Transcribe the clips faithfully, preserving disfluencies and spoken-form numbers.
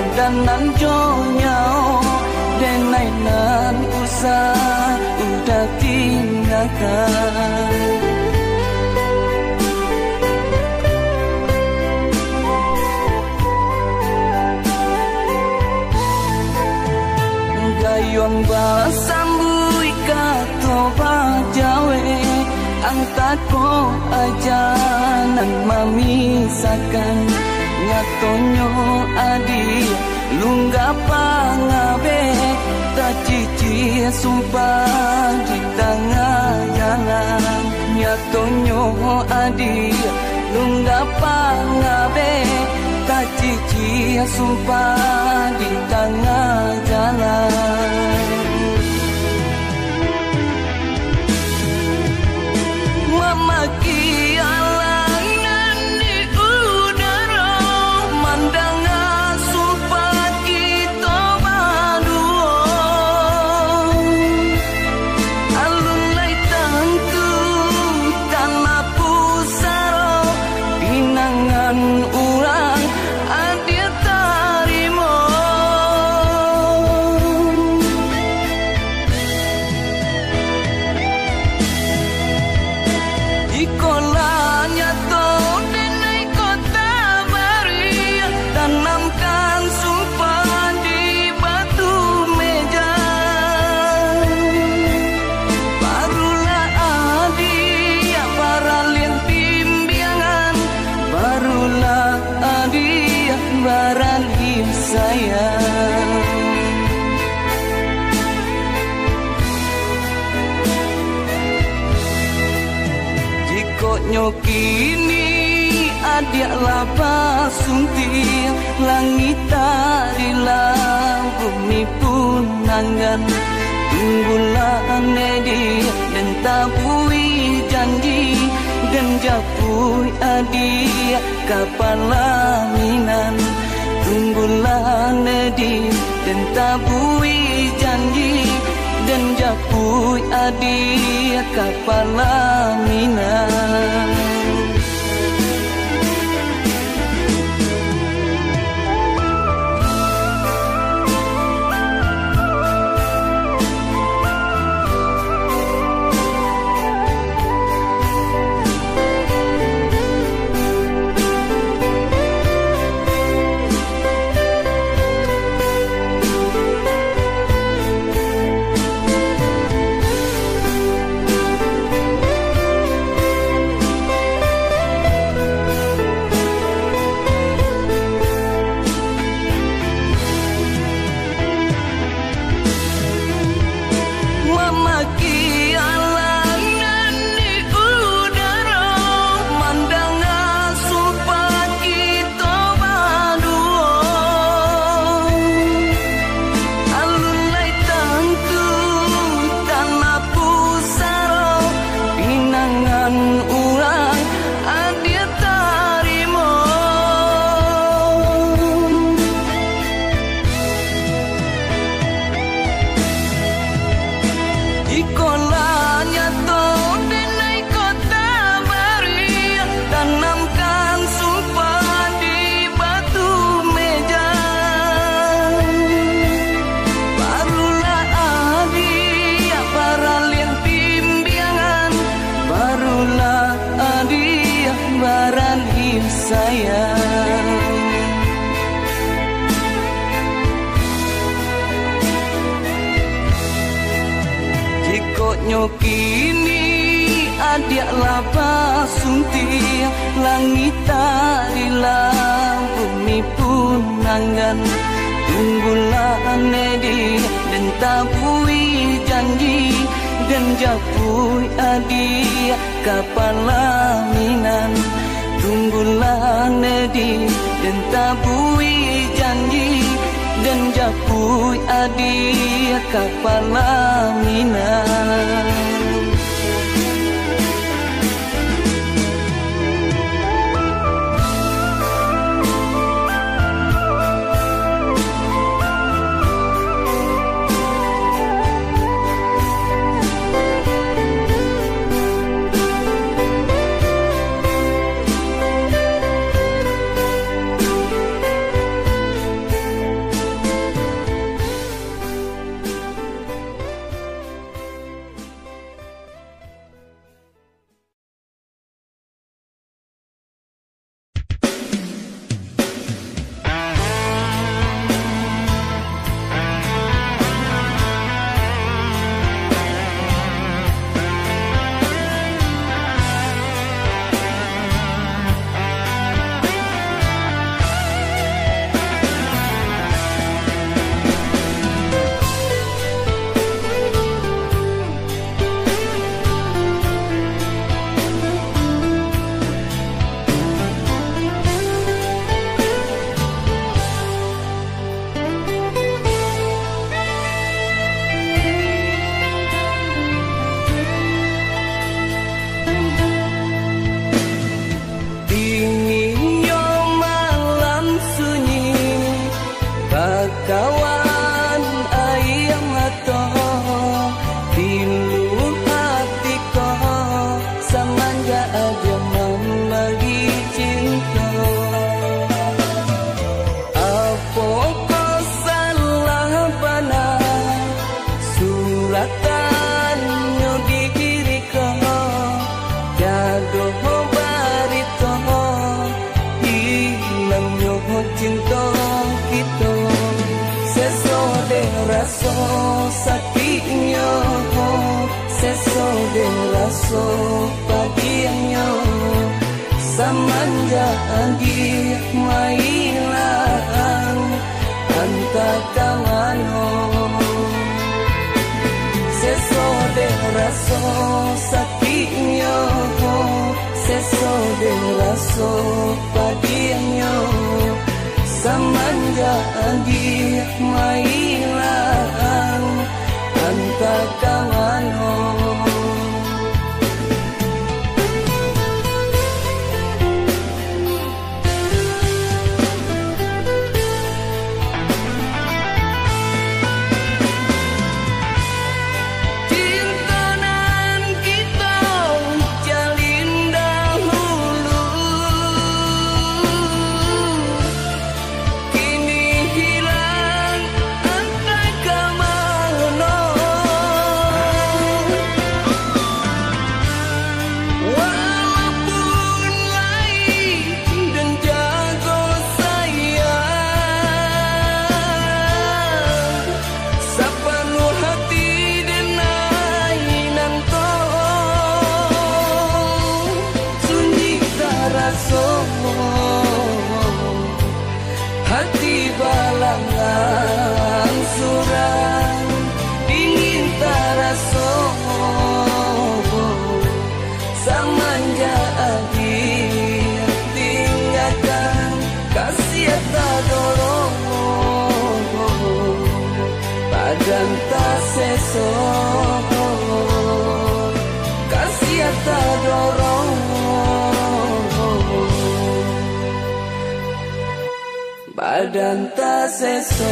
Danam jo nyawo, denai nan usah udah tinggakan. Gayuang basambuik kato bajawek, antako aja nan mamisahkan. Nyatonyo adiak lunggah pangabek, tacicia sumpah di tangah jalan. Nyatonyo adiak lunggah pangabek, tacicia sumpah di tangah jalan. Mamaki alang nan di udaro, mandanga sumpah kito baduo. Alun lai tantu tanah pusaro, pinangan urang adiak tarimo. Jikok lah nyato denai kota bariak, tanamkan sumpah di batu meja. Barulah adiak baralih bimbiangan, barulah adiak baralih sayang. Jikoknyo kini adiak lah basuntiang, langik tadilam, bumi pun nanggan. Tunggulah ne diak, den tabuih janji, den japuik adiak ka palaminan. Tunggulah ne diak, den tabuih janji, den japuik adiak ka palaminan. Mamaki alang nan di udaro, mandanga sumpah kito baduo. Alun lai tantu tanah pusaro, pinangan urang adiak tarimo. Jikok lah nyato denai kota bariak, tanamkan sumpah di batu meja. Barulah adiak baralih bimbiangan, barulah adiak baralih sayang. Jikoknyo kini adiak lah basuntiang, langik tadilam, bumi pun nanggan. Tunggulah ne diak, den tabuih janji, den japuik adiak ka palaminan. Tunggulah ne diak, den tabuih janji, den japuik adiak ka palaminan. padiahnyo, samanjak Adi mailang, antah ka mano. Seso dek raso sakiknyo, seso dek raso padiahnyo, samanjak Adi mailang, antah ka mano. Cinto nan kito jalin dahulu, kini hilang antah ka mano. Walaupun lai den jago sayang, sapanuah hati den ai nanto, sunyi taraso hati balangang surang, dingin taraso samanjak Adi tinggakan, kasiah tadorong badan taseso, kasiah tadorong badan taseso.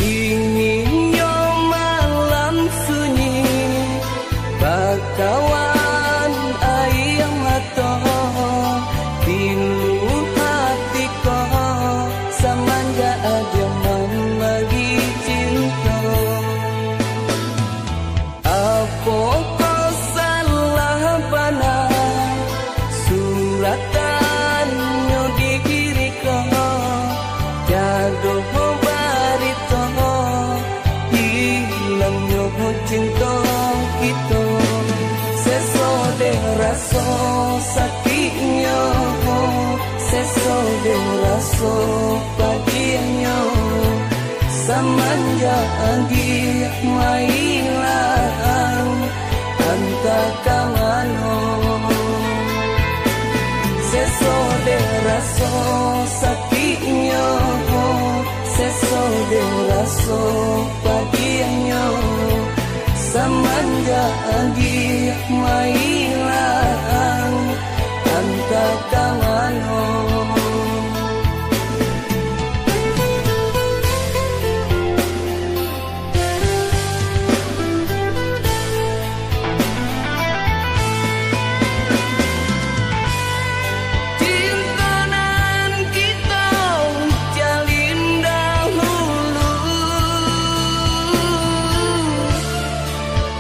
Inginnyo malam sunyi, bakawan aia mato, pilu hati ko, samanjak Adi mambagi cinto. Apokoh salah bana suratannyo di diri ko, tiado barito hilangnyo cinto kito. Seso dek raso sakiknyo, seso dek raso padiahnyo, samanjak Adi mailang, antah ka mano. Seso dek raso sakiknyo, seso dek raso padiahnyo, samanjak Adi mailang, antah ka mano. Cinto nan kito jalin dahulu,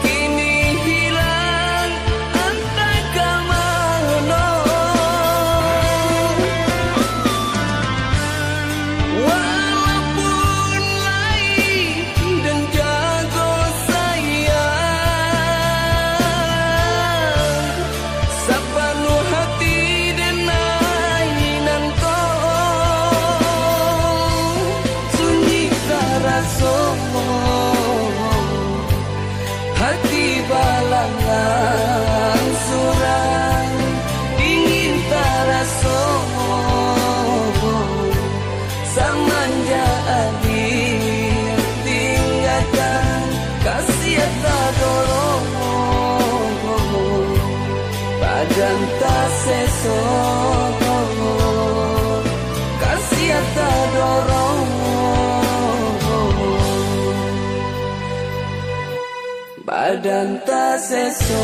kini hilang Tadorong badan taseso.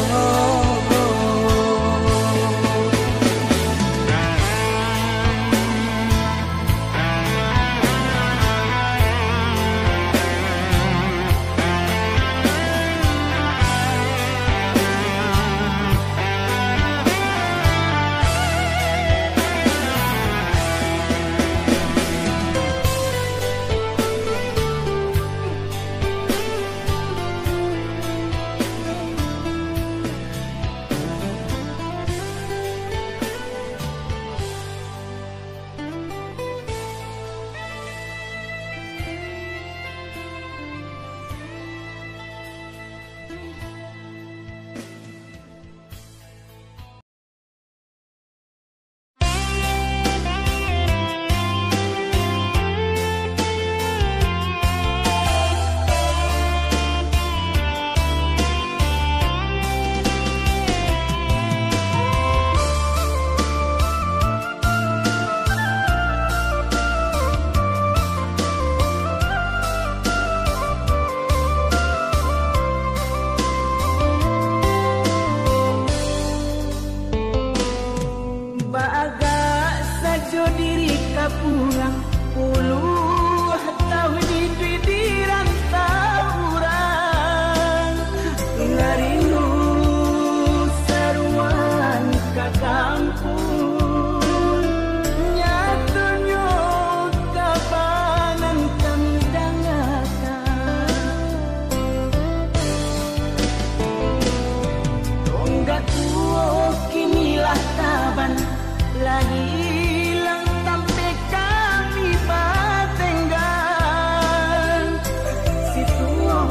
Baagak sajo diri ka pulang, puluah taun iduik di rantau urang. Lah rindu saruan ka kampuang, nyatonyo kaba nan kami dangakan. Tonggak tuo kini lah taban, lah ilang tampek kami batenggang. Situo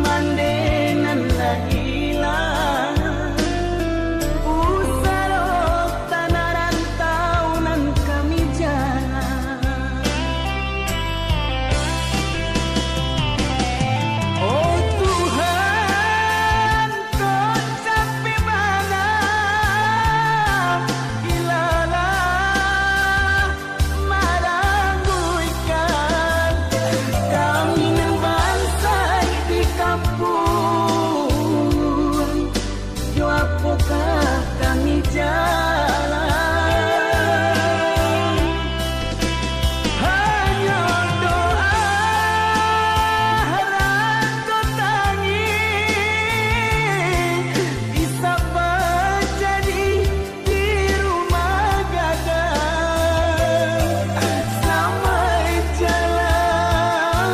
mande nan lah ilang, pusaro tanah rantau nan kami jalan. Oh Tuhan, kok capek bana, bilalah marangguikan kami nan bansaik di kampuang. Jo apokah kami jalan? Hanyo doa rado tangih, bisa bajadi di rumah gadang. Salamaik jalan,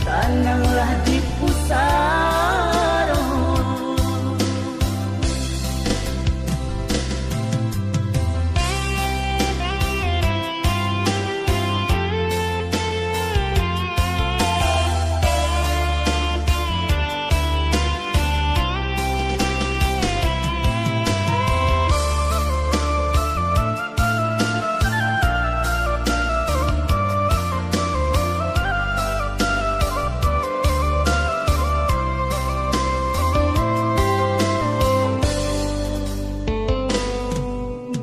tananglah di pusaro.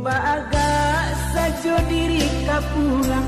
Baagak sajo diri ka pulang,